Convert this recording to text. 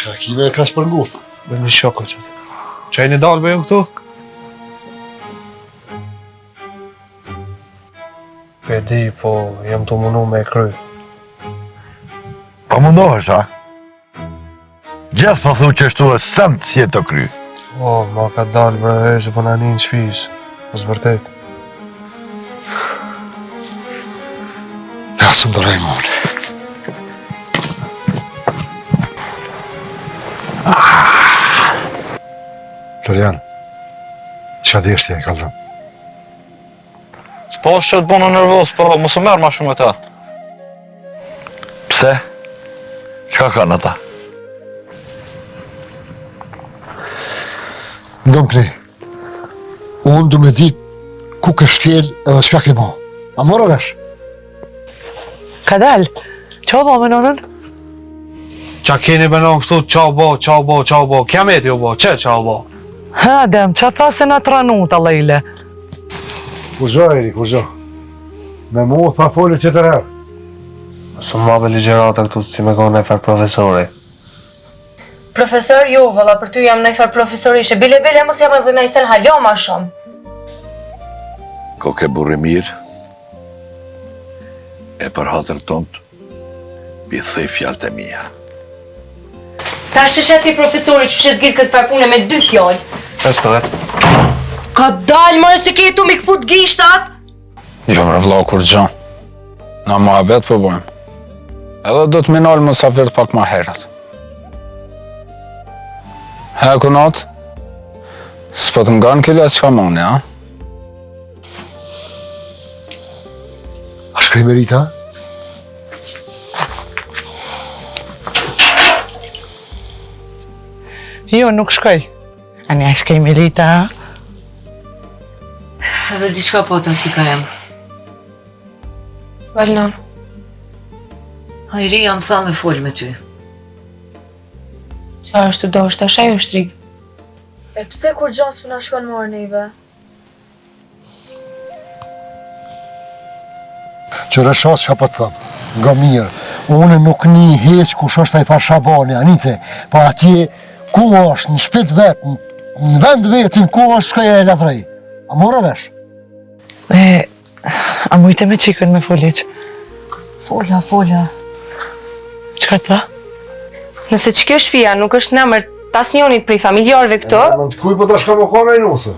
Çka kime e kash për nguth? Me një shokë që ti. Që e një dalë me ju këtu? Pe di, po jam tu munu me e kry. Po mundohesh, a? Gjithë po thu qështu e send s'je tu kry. O, ma ka dalë bre veç po na nin shpis. Mos vërtet. Ja, së më doraj më unë. Florian, çka deshti e kallzom? Po që të bonë nervoz, po mos u merr ma shumë me ta. Pse? Çka kanë ata? Ndon kne. Unë du me dit ku ke shkel edhe çka ke bo. A more vesh? Ka dal. Ça u bo me nonën? Qa keni me nënë kështu, qa u bo, qa u bo, qa u bo, kjameti u bo, qe qa u bo? Ha, Adem, qa tha se na tranu të lejle? Kurgjo, Eri, kurgjo. Me mu, tha foli tjetër herë. Së ma be ligjerata këtu si me konë e farë profesori. Profesor, jo, vëlla, për ty jam najfarë profesorishe. Bile, bile, mos jam edhe najsen hala ma shumë. Koke burrë i mirë, e për hatër tond, p'i thej fjalët e mia. Ta shishe ti profesori që që zgjidh këtë farë pune me dy fjalë. 50. Ka dalë, more se ke tu m'i këput gishtat. Jo, bre vlla, kurgjo. Na muhabet po bojmë. Edhe do të m'i nalë mësafirt pak ma herët. He, kunat? S'po të nganë kjo çka moni, a? A shkoj me Rita? Jo, nuk shkoj. Ani, a shkoj me Rita, a? Edhe diçka po ta që ka jam. Valna. Hajri, jam tha me fol me ty. Qa është të doshtë, a shaj është rigë? E pse kurgjo s'po na shkon more neve? Qyre shoh çka po të thom, nga mirë, unë nuk ni hiç kush është ai far Shabani, anite, po atje ku është, në shpi t'vet, në vend vetin, ku është shkoj e ladroj. A more vesh? E, a mujte me çikën me fol hiç? Fola, fola. Çka të tha? Nëse që kjo shpia nuk është në emër të asnjonit prej familjarëve këtu, Në të kuj po ta shka më kona i nusë?